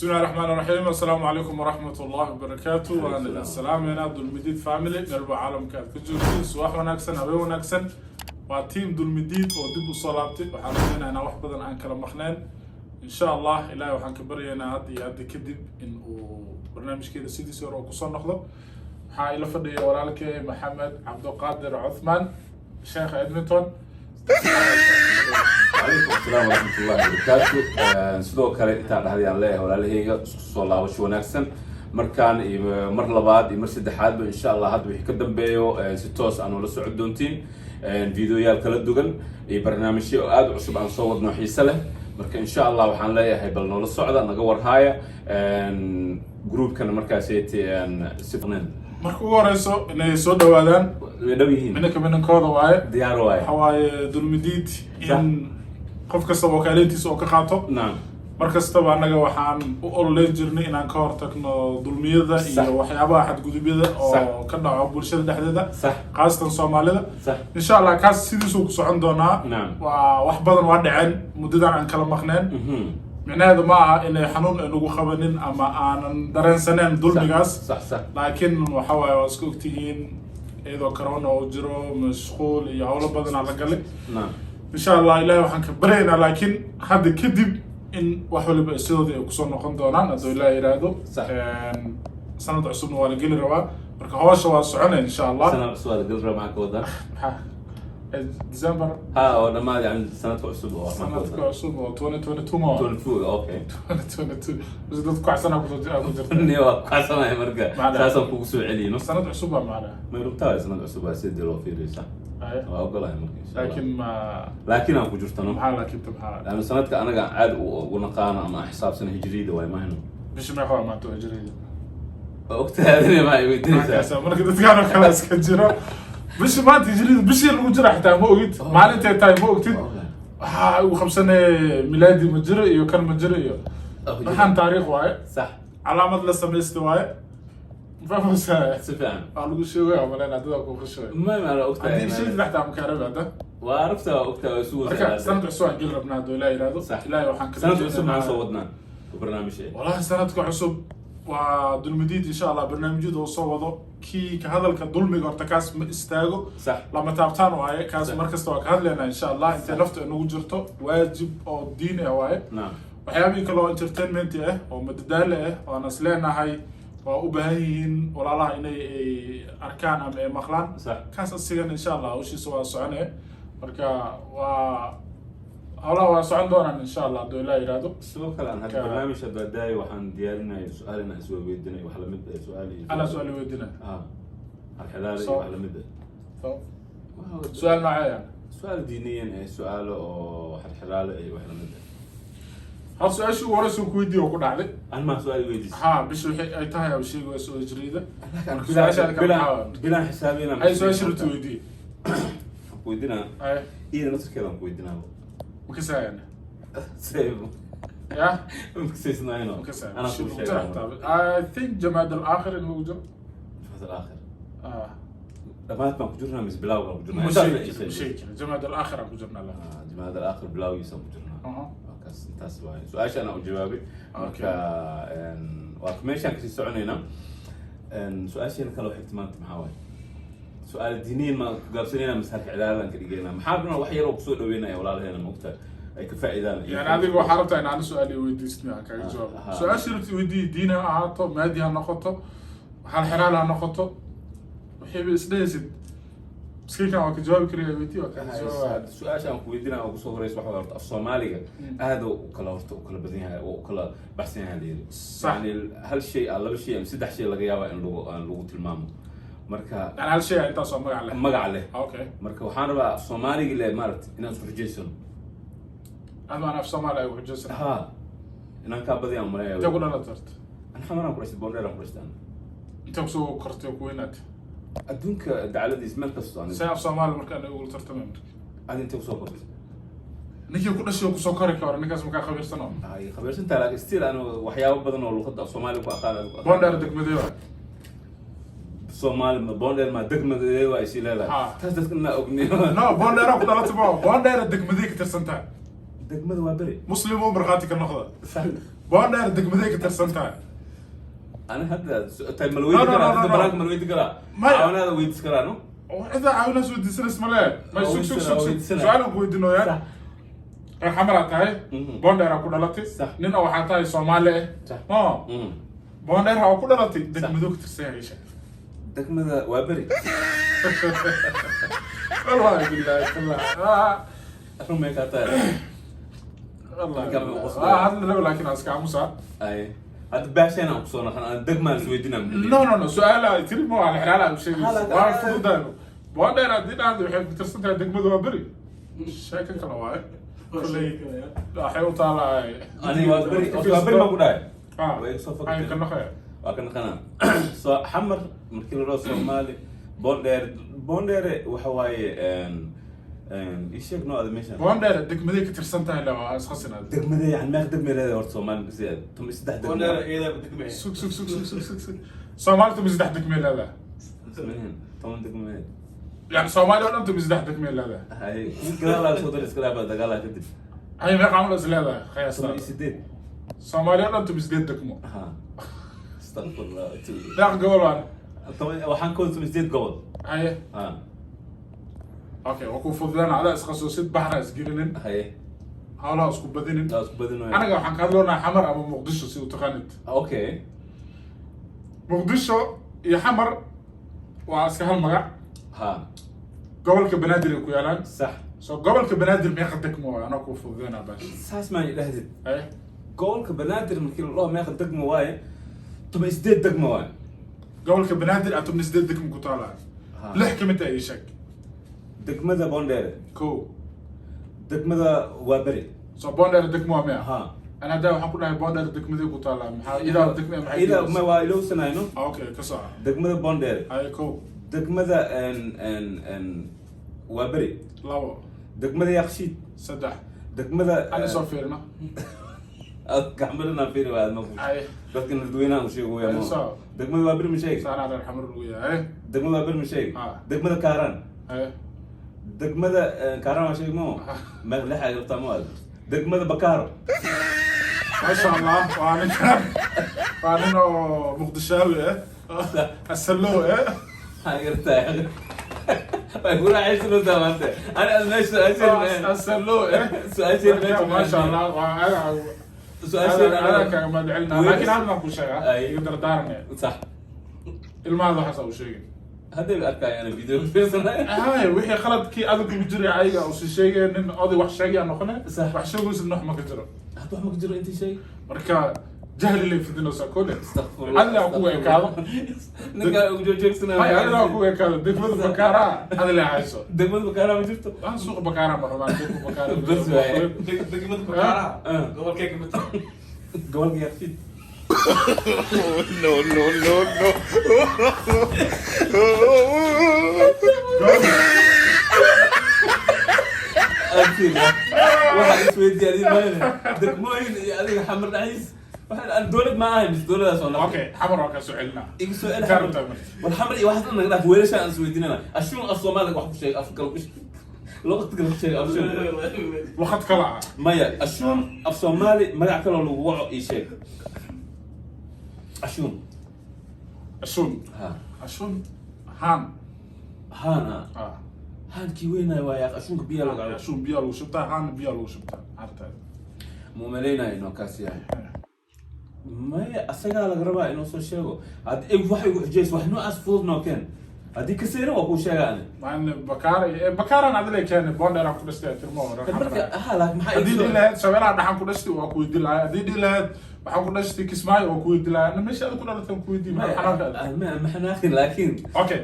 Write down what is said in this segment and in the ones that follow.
Bismillahi raxmaan raxiim. Assalaamu calaykum waraxmat ullahi wabarakaatu. Waan idin salaameynaa, Dulmidiid family, meelba caalamka aad ka joogtiin. Subax wanaagsan, habeen wanaagsan. Waa team Dulmidiid oo dib usoo laabtay. Waxaan rajeynaa inaan wax badan aan kala maqneen, insha Allah. Ilahay waxaan ka baryaynaa hadda iyo hadda kadib in uu barnaamijkeeda sidiisii hore oo kusoo noqdo. Waxaa ila fadhiya walaalkay Maxamed Cabdiqaadir Cuthmaan, sheekha Edmonton. Calaykum asalaam waraxmatullahi wabarakaatu. Sidoo kale intaa dhahdayaan leeyahay, walaalahayga, isku soo laabasho wanaagsan markaan iyo mar labaad iyo mar saddexaadba, insha Allah. Hadda wixii ka dambeeyo si toos aan ula socon doontiin videoyaal kala duwan iyo barnaamijyo oo aada u cusub aan soo wadno, xiise leh. Marka insha Allah waxaan leeyahay, bal noola socda, naga warhaaya groupkana markaasayt si Marka ugu horeyso inay soo dhawaadaan. Way dhow yihiin. Minanka minankooda waaye. Diyaar waaye. Waxa waaye Dulmidiid in qof kastaba oo kaalintiisa oo ka qaato. Mar kastaba annaga waxaan u ololeyn jirnay inaan ka hortagno dulmiyada iyo waxyaabaha xadgudubyada oo ka dhaco bulshada dhexdeeda, khaasatan Soomaalida. Insha Allah kaas sidiisuu ku socon doonaa. Waa wax badan waa dhaceen muddadan aan kala maqneen. Micnaheedu ma aha inay xanuun aynugu qabanin ama aanan dareensaneen dulmigaas, sax sax laakiin waxa waaye waa iska ogtihiin, iyadoo corona oo jiro, mashquul iyo howlo badanaa la galay. Insha Allah Ilahay waxaan ka baryaynaa laakiin hadda kadib in wax waliba sidoodii ay kusoo noqon doonaan, hadduu Ilaah yiraahdo. Sanad cusubna waa la geli rabaa, marka hawsha waa soconay, insha Allah. Sanad cusub waa la geli rabaa, maxaa ka wadaa? Maxaa December? Ha, oo dhammaad, yani sanadka cusub oo maxaa ka Sanadka wadaa? cusub oo 2022 ma 22, okay. 2022 bas dad kacsanaa kusoo ku jirta. Ni waa ku kacsanaya marka. Macnaha. Saasaan kugu soo celiyno. Sanad cusub baa macnaha. May rugtaa, sanad cusub waa sidii loo fiiriyo, sax. Waa ogolahay marka, insha Allah. Laakiin ma Laakiin aan ku jirtano. Maxaa laakiin maxaa? Laanna sanadka anaga caadi ugu naqaano ama aan xisaabsano hijriyada waay, mahayno? Bisha meeqa waa maanta oo hijriyada? Waa ogtahay adina, maa weydiinaysaa? Markaasa marka dadkaan oo kale iska jiro, bisha maanta hijriyada bishii lagu jira xitaa ma ogid, maalintay tahay ma ogtid. Waxaa ugu qabsanay milaadi ma jiro iyo kan ma jiro iyo waxaan taariikh waaye. Calaamad la samaystay waaye, mafahmaysaa? Si fiican. Waa lagu sheegaya maleyna dadaa kuga sheegay. Ma ogtahay. Haddii sheegtid xataa makaarabi hadda. Waa rabta, waa ogtahay, waa isugu. Marka sanad cusub aan geli rabnaa, hadduu Ilaah yidhaahdo. Ilaahay waxaan ka Sanadka cusub maxaan rajaynaynaa- soo wadnaa oo barnaamij eh? Walahi sanadka cusub waa Dulmidiid, insha Allah, barnaamijyada uu soo wado. Kii ka hadalka dulmiga horta kaas ma istaago. Lama taabtaan waaye kaas. Mar kasta waa ka hadlaynaa, insha Allah, intay naftu inagu jirto. Waajib oo diini ah waaye. Waxyaabihii kale oo entertainment ah oo madadaalo ah oo aan is leenahay waa u baahan yihiin walaalaha inay ay arkaan ama ay maqlaan, kaas asigana insha Allah hawshiisa waa soconaya. Marka waa howlaha waa socon doonaan, insha Allah, hadduu Ilaah yidhaahdo. Sidoo kale aan hadda barnaamij hadda daayo, waxaan diyaarinaya su-aal inaan isweydiinay, wax lamid ah su-aal iyo Anaa su-aal weydiina? Ah, alxilaal iyo wax lamid ah. Su-aal noocee yani? Su-aal diiniyan eh, su-aalo oo xalxilaale iyo wax lamid ah. Hal su-aashii ugu horeysa ku weydiiyo oo ku dhacday. An maa su-aal weydiis? Ha, bisha waxay ay tahay au sheegi wayso oo hijriyada. Marka su-aashaada kale maxaa waaye? Bilaan xisaabina. Ay su-aashii rabta weydiiye. Ku weydiinaa. Ay. Iyada naftirkeedaan ku weydiinaa. Ma kasayaan? Ya. Makasaysnaayno. Ma kasaya? Anaa Bishii kuu lagu jiro sheegay. xitaa, I think Jamaad al-Aakhir in lagu jiro. Jamaad al-aakhir. Ah. Dhammaad baan ku jirnaa mise bilaaw baan ku jirnaa? Ma Intaas sheegi la ii karo, ma sheegay. sheegi karo. Jamaad al-Aakhir aan ku jirnaa la. Ah, Jamaad al-aakhir bilawgiisaan ku jirnaa. Aha. Kaas intaas waaye su-aasha anaa u jawaabay. Marka waa meeshaan kasii soconaynaa. Su-aasheena kale waxay maanta maxaa waaye? Su-aal diiniyin ma ku gaabsanayna mise halka cilaalaan ka dhigaynaa? Maxaa rabnaa wax yar oo kusoo dhaweynaya walaalaheena, maogta ay ka faa'iidaan. Yani adiga waxaa rabtaa in aan su-aal i weydiisid aan kaaga jawaabo? Su-aashii rabta weydii, diin ha ahaato, maadi ha noqoto, hal xiraal ha noqoto, wixiiba isdhehaysid miskiinkan waa ka jawaabi karaya, weydii, waa kaaga jawaabaya. Su-aasha aan ku weydiinaya oo kusoo horeysa waxa horta af Soomaaliga aad u kala horta u kala badan yahay oo u kala baxsan yahay la yidhi. Yani hal shay ah, laba shay ama saddex shay laga yaabaa in lagu aan lagu tilmaamo. Marka Yani hal shay ah intaas oo magac leh? Magac leh. Okay. Marka waxaan rabaa af Soomaaliga le maaragta inaan isku xujaysano. Adu aan af Soomaali ay xujaysan? Ha, inaan kaa badiyaan malaya. Intee ku dhalatay horta? An Xamaraan ku dhashtay, Boondheeraan ku dhashtay. Intee kusoo kortay oo ku weynaatay? Adduunka dacaladiis meel kasto aniga. See af Soomaali marka aniga ugula tartamay marka? Adi intee kusoo kortay? Ninkii ku dhashay oo kusoo kori ka hore, ninkaas makaa khabiirsan oo? Ay khabiirsantahay, laakiin still anu waxyaabo badan oo luqadda af Soomaaliga ku aqaan adigu aqaan. Boondheer degmadee waay? Soomaali ma Boondheer ma degmadee waa isi leedahay? Taas dadka ma ogni. No, Boondheera ku dhalatay ma Boondheera degmadee ka tirsan tahay? Degmada waa beri. Muslim oo markhaati ka noqda. Boondheer degmaday ka tirsan tahay? Ana hadda tay malweydi No, no, karaa no, no, hadda no. banaanka malweydi karaa. Maya. Caawinaada weydiis karaa, no. Cidaa caawinaas weydiisanays male. May, sug, sug, sug, sug. Weydiisanaa. Su-aalan ku weydiinooyaa. Reer Xamaraa tahay. Boondheeraa ku dhalatay. Nin oo waxaa tahay Soomaali ah. No, Boondheer oo ku dhalatay, degmadoo ka tirsan yahay, sheeg. Degmada waa Beri. Wallahi billahi tallahi. Ah, Rumay kaa tahay. Wallahi. Ninkaan ma qoslo. Ah, hadla laba, laakiin aan iska aamusaa. Ay, hadda baasheen aan kusoo naqan, aan degmaan isweydiinaa. No, no, no, su-aala ay tiri ma waa xiraala u sheegaysa. Hala- Waa fududahay. Boondheer haddii dhahdo waxay ku tirsan tahay degmada waa Beri, sheeko kale waaye. Kolley waxay u taalaa. Ani waa Beri, waa Beri baan ku dhahay. Ah, Way soo ay fakatay. ka noqoya. Waa ka naqanaa. So Xamar markii la dhaho Soomaali, Boondheer, Boondheere waxa waaye ii sheeg noo ada meeshan. Boondheer degmaday ka tirsan tahay le, waa isqasinaad. Degmada yani meeq degmay leedahay horta Soomaali? Bas 13 degmo. Boondheer iyadaaba degmaya. Sug, sug, sug, sug, sug, sug, sug. Soomaali 13 degmay leedahay. 10 degmay. Yani Soomaali oo dhan 13 degmay leedahay. Hay, gadaal laga soo daray, iska dhaafaa dagaalaa kadib. Hay, meeqa camal is leedahay qiyaastaa? 18. Soomaali oo dhan 18 degmo. Ha, astaqfirullah. Deeq gobol waan. Waxaan ka wada 18 gobol. Haye. Ha. Okay, waa kuu fududaana, adaa isqasoosid, baxna isgelinin. Haye. Hawlaha isku badinin. Taa isku badin. Anaga waxaan ka hadloonaa Xamar ama Muqdisho, si u taqaanid. Muqdisho iyo Xamar waa iska hal magac. Gobolka Banaadir ay ku yaalaan. So gobolka Banaadir meeqa degmo waaye? Anaa kuu fududeynaa baash. Saas maan idhahdid. Haye. Gobolka Banaadir markii la dhaho meeqa degmo waaye, 18 degmo waaye. Gobolka Banaadir aa 18 degmo ku taalaa. Lix ka mid ah ii sheeg. Degmada Boondheere. Kow. Degmada Waaberi. So Boondheer degmo waa miya? Ha. Ana haddaa waxaan ku dhahay Boondheer degmadii ku taalaa, maxaa idaa degmo maxay? Ida ma waa ilowsanayno. Okay, ka soco. Degmada Boondheere. Haye, kow. Degmada n n n Waaberi. Labo. Degmada Yaqshiid. Saddex. Degmada Ani soo fiirno. Gacmadana fiiri waa ma Haye. Dadka dadweynaha u sheego Haye, yaa. soo. Degmada Waaberi ma sheeg? Saanaa reer Xamar lagu yahay. Degmada Waaberi ma sheeg? Ah. Degmada Kaaraan. Haye. Degmada Kaaraan waa sheeg mo meeq lix ay rabtaa mo degmada Bakaaro. Maasha Allah, waa ninkan, waa nin oo Muqdishaawi ah, asallow ah. Maxaa gartaa, way ku raaxaysanaysaa maanta. Ani ad meesha su-aasheen Asallow ah. su-aasheen meesha. Maasha Allah, waa su-aasheen adaa kaaga mahadcelinaa, laakiin hal baan ku sheegaa. Iga dardaaranaya. Ilmahaada waxaas u sheegin. Hadday arkaya ana video fiirsanay. Hay, wixii khaladkii adag kugu jiray ayaga usi sheegay, nin oday wax sheegaya noqone. Wax sheegaysid wax ma ka jiro. Hadda wax ma ka jiro intii sheeg. Marka jahli lay fidinaysaa kole. Astaqfirullah. Adli ha ku ekaado. Ninkaa ugu joogjoogsanaya. Hay, adli ha ku ekaado degmada Bakaaraha, adli hayso. Degmada Bakaara ma jirto. Aan suuqa Bakaaraha ma rabaan, degma Bakaara. Bas waaye. Degmada Bakaaraha Ah. gobolkee kamid tahay? Gobolka Yaqshiid. No, no, no, no. Agtiina waxaa isweydiiyay adiga mayne degmooyin iyo adiga Xamar dhexdiis waxaan dowlad ma ahay mise dowladaas oo naqon. Okay, Xamar waa kaa soo celinaa. Igu soo celi. Kaa Xamar. rabtaa marka. War Xamar iyo waxaas dhan naga dhaaf, weelasha aan isweydiinana. Ashuun af Soomaaliga wax ku sheeg, af kale ku sheeg, luqad kale ku sheeg ashuun. Waqad kala ah. Maya, ashuun af Soomaali magac kaloo lagu waco ii sheeg ashuun. Ashuun. Ha. Ashuun haan. Haan ah. Ah. Haankii weynaayo waaya ashuunka, biyaa lagu cabo. Ashuun biyaa lagu shubtaa, haan biyaa lagu shubtaa hartaa. Mu malaynayo inuu kaas yahay. Maya, asagaa laga rabaa inuu soo sheego. Haddii wax igu xujayso, wax noocaas fudud noo keen. Haddii ka seerin waa kuu sheegaa ani. Maalin Bakaara iyo Bakaaran adile keenay, Boondheeraan ku dhashtay tirmo hore. Marka aha, laakiin maxaa Haddii igu dhihi soo lahayd Shabeellaha dhaxan ku dhashtay, waa ku weydiin lahay. Haddii dhihi lahayd waxaan ku dhashtay Kismaayo, waa ku weydiin lahay. Ana meesha aad ku dhalatay ku weydiin, maxaa xanaaqaada? Ma xanaaqin, laakiin Okay,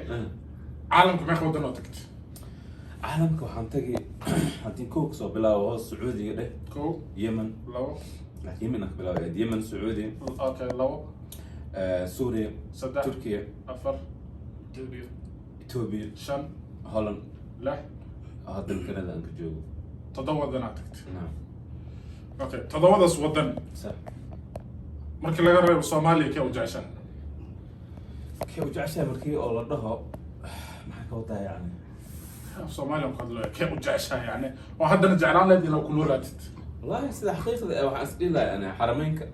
caalamka meeqa wadan oo tagtay? Caalamka waxaan tagay, haddii kow kasoo bilaabo hoos, Sacuudiga dheh. Kow. Yemen. Labo. Laakiin Yemen aan ka bilaabay, Yemen, Sacuudi. Okay, labo. Suuriya. Saddex. Turkiya. Afar. Ethiopia. Shan. Holland. Lix. Haddan Canada aan ka joogo. Toddoba wadan aad tagtay. Naam. Okay, toddobadaas wadan markii laga reebo Soomaaliya, kee u jeceshahay? Kee u jeceshahay markii oo la dhaho, maxaa ka wadaa yani? Soomaaliya ku hadlaya, kee u jeceshahay yani oo haddana jeclaan lahayd inaad ku noolaatid? Wallahi sida xaqiiqda eh, waxaan is dhihi lahaa yani Xarameynka.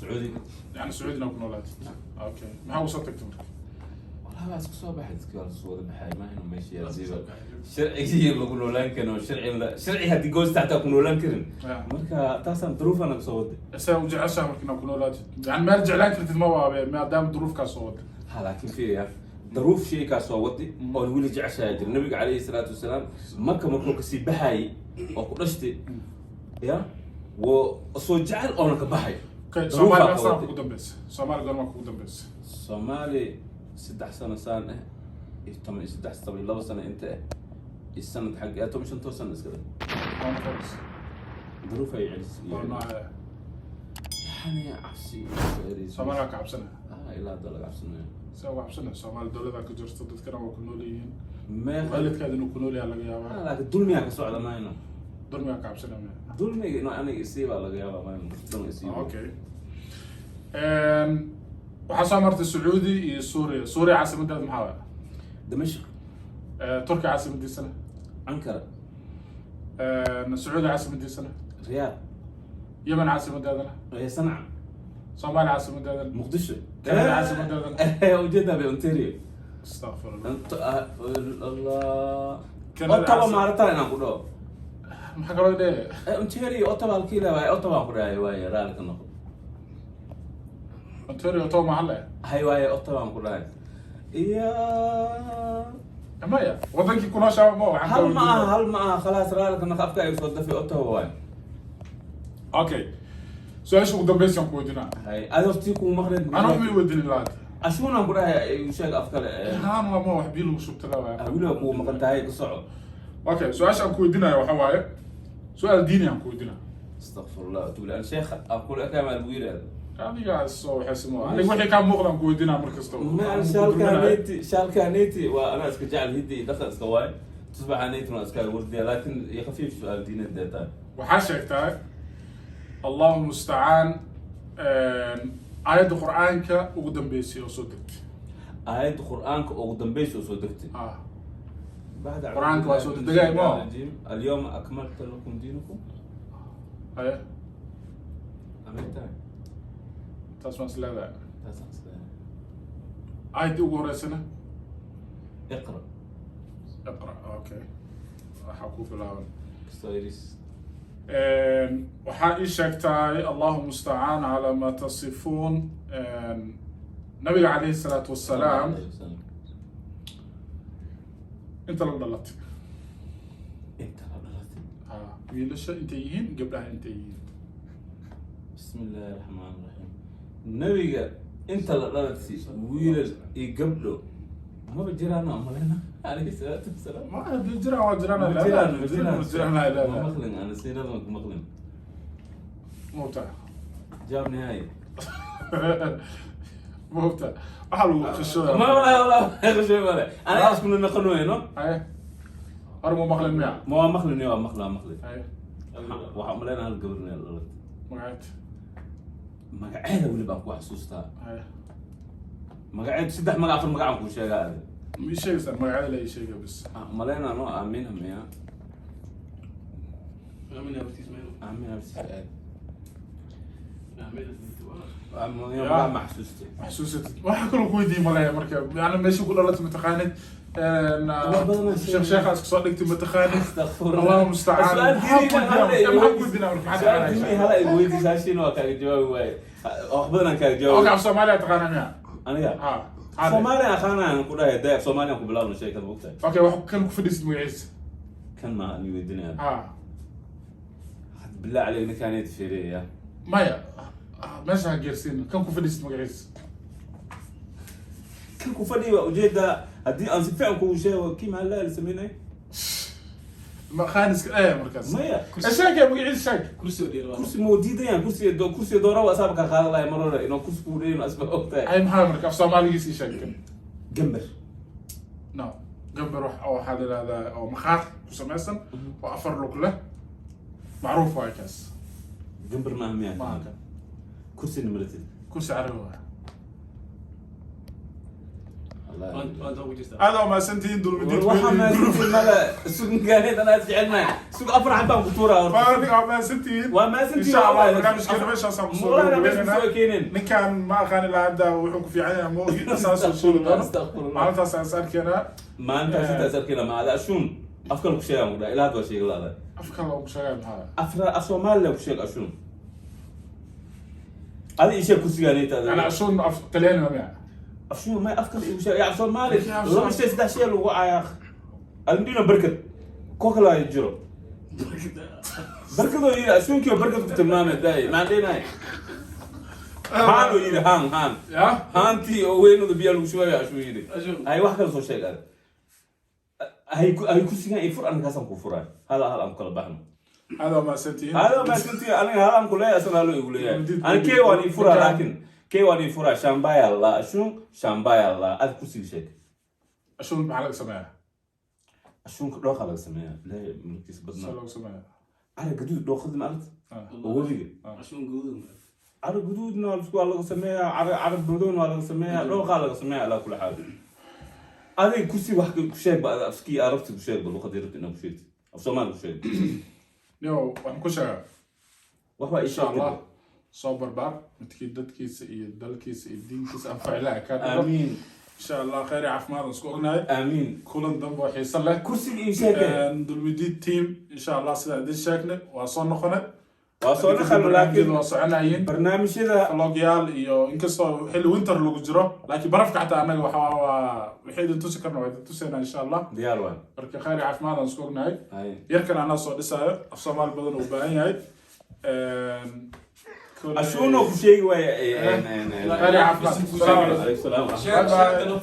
Sacuudiga. Yani Sacuudina ku noolaatid? Okay, maxaa usoo tagtay marka? Wallahi waa isku soo baxay, dadkii waa lasoo wada baxay. Maahan meesha yaasiiba sharcigii lagu noolaan karin oo sharci sharci haddii goosta xataa ku noolaan karin. Marka taasaan duruufaa naga soo waday. Isaga u jeceshaha marka inaad ku noolaatid, yani meel jeclaan kartid ma waabe, maadaama duruufkaa soo waday. Ha, laakiin fiiriya, daruuf shaykaa soo wadi oon weli jeceshahay jira. Nabiga calayhi salaatu wasalaam Maka markuu kasii baxayay oo ku dhashtay ya wo soo jecel oona ka baxay. Okay. Daruufaa Soomaali ka sana waday. Kugu dambeysa Soomaali goormaa kugu dambeysa? Soomaali 3 sano saan ah iyo 13, 12 sano inta ah iyo sanad xagga 15 sano iska dhan. Waa noqonaysa. Duruuf ay celis. Waa noocee? Yani cabsi. Soomaaliya ka cabsanaya? Ah, ilaa hadda laga cabsanaya. See uga cabsanaya? Soomaali dowladaa ka jirto, dadkana waa ku nool yihiin. Meeqa? Waalidkaada inuu ku nool yahay laga yaabaa. Laakiin dulmigaa ka socda mayno. Dulmigaa ka cabsanaya maya? Dulmiga inuu aniga isii baa laga yaabaa mayno, dhan isii. Okay, waxaa soo martay Sacuudi iyo Suuriya. Suuriya caasimadeeda maxaa waay? Damashq. Turkiya caasimadiisana? Ankara. Sacuudi caasimadiisana? Riyaad. Yemen caasimadeedana? Sanca. Soomaaliya caasimadeedana? Muqdisho. Canada caasimadeedana? Ujeedaa bay Ontario. Astaqfirullah. Allah. Canada. Ottawa maarataa inaan ku dhaho. Maxaa kaloo dhee? Ontario, Ottawa halkii leewahay, Ottawa aan ku dhahay waaye, raali ka noqo. Ontario Ottawa ma hadle. Hay waaye, Ottawa aan ku dhahay iyo Maya, wadankii kunooshaa ma waxaan hal ka ma aha. weydiinaya. Hal ma aha, khalaas, raali ka noqo, afka ay soo dafay, Ottawa waaye. Okay, su-aasha ugu dambeysaan ku weydiinaa. Hay, adi hortii kuu maqleed. Anaa ma weydiinin lahaad. Ashuunaan ku dhahay, igu sheeg af kale. Haan waa ma wax biyo lagu shubta la waaya. Weliba kuu maqan tahay, ku soco. Okay, su-aasha aan ku weydiinayo waxa waaye su-aal diini aan ku weydiinaa. Astaqfirullah, tugla an sheekh aan kula ekaa lagu yidhahdo. Adigaas oo waxay simo aniga wixii kaa muuqdaan ku weydiinaa mar kasta. Ma shaalkaaneti, shaalkaaneti waa anaa iska jecel hidda iyo dhaqan iska waaye, tusbaxaaneti waa iska wardiya, laakiin iyo khafiif su-aal diineed dee tahay. Waxaa sheegtaa, Allahu mustacaan, aayadda Qur-aanka ugu dambeysay oo soo degtay. Aayadda Qur-aanka ugu dambeysa oo soo degtay? Ah. بعد. Qur-aanka waa soo degay, ma? اليوم أكملت لكم دينكم. Haye. أمرتها. Taas waan is leedahay. taasaan is leedahay. Aayaddii ugu horeysana? اقرأ. Iqra, okay, waxaa ku bilaaban. Stories. Waxaa ii sheegtaay, Allahu mustacaan calaa ma tasifuun, nabiga calayhi salaatu wasalaam inta la dhalatay. Inta la dhalatay? Ha, wiilasha intay yihiin, gabdhaha intay yihiin. بسم الله الرحمن الرحيم. Nabiga inta la dhalatay wiilal iyo gabdho maba jiraan aan maleyna, calayhi salaatu wasalaam. Ma haddii jiraan waa jiraan. Ma jiraan, ma jiraan. Ma jiraan. Ma leedahay. Maqlin ana siiradan ku maqlin. Mubta. Jawaab nihaaya. Mubta, waxaa lagu qishooda. Ma wala wala qashay male, anaga iskuna naqon weyno. Haye, hore mu maqlin miya? Ma waa maqlin, waa maqlin, waa maqlin. Haye. Waxaan umaleynaa hal gabar inay dhalatay. Magaceed? Magaceeda weli baan ku xasuustaa. Haye. Magaceed saddex magac, afar magac aan kuu sheegaa adi. Ma ii sheegaysaa magaceeda? La ii sheega bis. Waxaan umaleynaa no Aamina miya? Aamina hortiis mayno. Aamina bas aad. Aamina. Magac ma xasuustay. Maxsuusatid, waxaa kaloo ku weydiiyey malaya marka, yani meesha ku dhalatay mataqaanid? Wax badan aan sheegay. Sheekh, sheekhaas kusoo dhigtay mataqaanid? Astaghfirullah. Allahu mustacaan. Su'aal Maxaa diini ku weydiinaa? hala Maxaa ku weydiinaa marka? Maxaa su'aal diini taqaanaa? hala igu weydiisaa shiina waa kaaga jawaabi waaye, wax badan aan kaaga Okay. jawaabi. Af Soomaaliya taqaanaa miya? Aniga? Ha. Soomaaliya aqaanaan ku dhahay dee, af Soomaaliya ku bilaabno sheekada, ogtahay. Okay, wax kan ku fadhiisid magaciisa? Kan ma aan weydiinaya? Ha. Billah caleyk, ninkaan fiiriyaya. Maya, meesha ha geersiin, kan ku fadhiisid magaciisa. Kan ku fadhiya waa ujeedaa, haddii aan si fiican kugu sheego kii maxaa la sameynay. Ma khaaniska markaas? Maya. Sheeg magaciisa, sheeg. Kursi oo dheer waa. Kursi ma diidayaan, kursiga doora waa asaaba ka qaadan lahay mar hore inuu kursi kugu dheerin asba ogtahay. Ay, maxaa marka af Soomaaligiisa ii sheeg kan. Gambar. No, gambar wax oo waxaa la yidhahdaa oo maqaar ku samaysan oo afar lug leh, macruuf waay kaas. Gambar maaha miyaa? Maaha kan. Kursina malatid? Kursi carabi waay. Waanta ugu jirtaa. Aad aa mahadsantihiin Dulmidiid. Waxaa mahadsantihiin male, sug gaaneed anaa jecelnahay, sug afar xabaan ku tuuraa horta. Waa mahadsantihiin. Waa mahadsantihiin. Insha Allah wallahi. Barnaamijkeena meeshaasaan kusoo Wallahi meesha gabagabeynanaa. kusoo keeneen. Ninkan ma aqaan ilaa hadda wuxuu ku fiican yahay ma ogi, saasuu sheegi doono. Astaghfirullah. Maalintaas aan is arkaynaa. Maalintaas intaas arkayna maada ashuun afkale ku sheegaan ku dhaha, ilaa hadda waa sheegi laada. Afka loogu sheegay maxaa? Afra af Soomaaliya ku sheeg ashuun. Adi ii sheeg kursigaanayta. Ana ashuun af Talyaani ma miya? Ashuun may afkale igu sheeg ya af Soomaali. Ya, af Laba shay, saddex shay lagu caayaa alindina barkad ko kale ay jiro, barkadoo yidhi ashuunkii barkad ku tilmaamay daay maxaan dhehnahay, haan oo yidhi haan haan. Ya. Haantii oo weynooda biyaa lagu shubayo ashuun yidhi. Ashuun. Ay wax kale soo sheeg aad hay ku hay kursigan ii fur, anakaasaan ku furay hal hal aan ku kala baxno. Aad aa mahadsantihiin. Hada mahadsantihiin. Aniga hal aan ku leeyahay, asana halo igu leeyahay. Ani kee waan ii furaa, laakiin kee waan ii furaa shambaya la ashuun shambaya la aad kursiga sheeg. Ashuun maxaa laga sameeyaa? Ashuunka dhooqa laga sameeyaa, ilaahay mulkiisa See badnaa. Looga sameeyaa? Cara gaduud, dhooqadii ma aragta? Ah. Oo webiga. Ashuun guduud. Cara gaduudna waa laga sameeyaa, cara madowna waa laga sameeyaa, dhooqaa laga sameeyaa. Alaa kula xaal adig kursi wax ku sheeg ba, afkii arabti ku sheeg ba, luqadii rabti inaad ku sheegtid af Soomaali ku sheeg. Yo, waxaan ku sheegaa Wax waa ii insha Allah sheegtay. Soo barbaar midkii dadkiisa iyo dalkiisa iyo diinkiisa anfacilaha kaa dhigo. Aamiin. Insha Allah khayr iyo caafimaad aan isku ognahay. Aamiin. Kulan dambe oo xiiso leh. Kursiga ii sheegay. Dulmidiid team, insha Allah sidaa idin sheegnay waa soo noqonay. Waa soo naqano laakiin waa soconayeen. Barnaamijyada. Vlogyaal iyo inkastoo xilli winter lagu jiro, laakiin barafka xataa annaga waxa waa waxay idin tusi karna waa idin tusaynaa insha Allah. Diyaar waay. Marka khayr iyo caafimaad aan isku ognahay. Hay. Yarkan anaa soo dhisaayo, af Soomaali badan uu baahan yahay. Ashuuno ku sheegi waaye. Khayr iyo caafimaad. Salaam calaykum. Alaykum salaam. Sheeg sheegta.